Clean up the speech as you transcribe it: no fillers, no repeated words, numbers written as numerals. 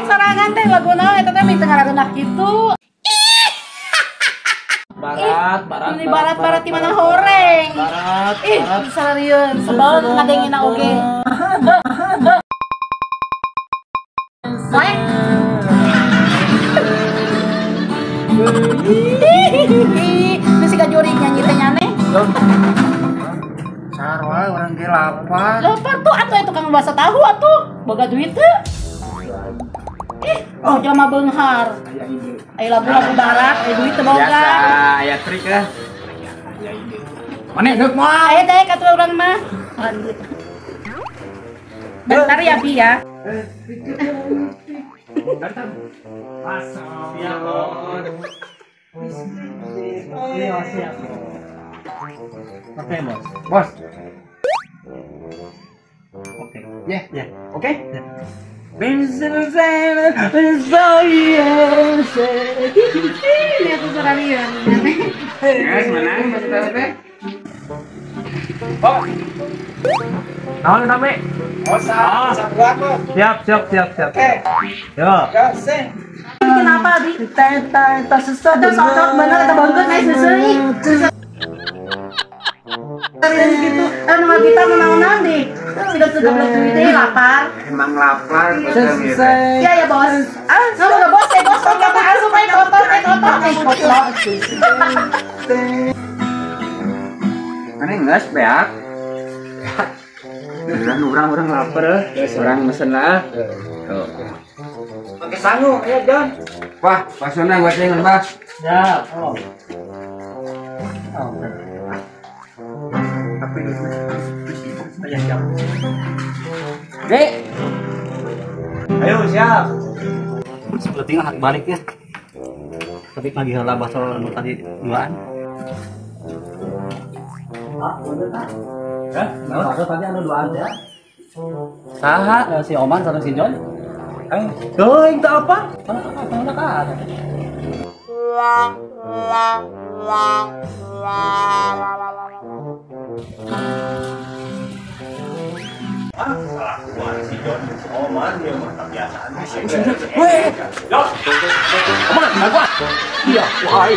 Sorangan teh lagu naon eta teh ming teu ngarageunah kitu. Barat, barat. Ini barat-barat di mana horeng. Barat. Ih, sarieun sebel ngadengina oge. Baik. Ini si gajurik nyanyi teh nyane. Sarua orang ge lapar. Lapar tuh atuh tukang bakso tahu atuh. Boga duit teu? Ih, oh jelema beunghar. Aya lagu-lagu barat, aya duit teu boga. Biasa, aya trik lah. Aya ide. Mana deuk moal? Aya deuk atuh urang mah. Lanjut. Bentar ya, Bi ya. Datang. Masuk. Siap, Bos. Iya, siap. Oke, Bos. Bos. Oke. Ya, ya. Oke? Guys, menang maksudnya teh. Oh. Naon rame? Oh, sabuan, Bos. Siap, siap, siap, siap. Oke. Yo. Gasing. Bikin apa, Bi? Teh susah. Itu cocok bener eta bangkeut naik seuseui. Gitu. Anu kita menaonan deh. Sudah sudah duit deh lapar. Emang lapar. Iya ya bos. Ah, nggak bos, eh bos, kata asup aja kotor, eh kotor, eh kotor. Mana nggak beak? Beneran orang lapar, orang mesen lah. Pakai sangu, ya John. Wah, pasona buat dengan bah. Ya, oh. Tapi ya siap. Dek. Ayo siap. Sepertinya hak balik ya. Tapi lagi heula bakso nu tadi duaan. Ah, bener ah. Hah? Bakso tadi anu duaan ya. Saha si Oman sareng si John? Eh, teuing teu apa? Mana ka ada. Ah, salah gua si John. Oman dia mah kebiasaan. Weh, Yo. Oman, gua. Iya, wah.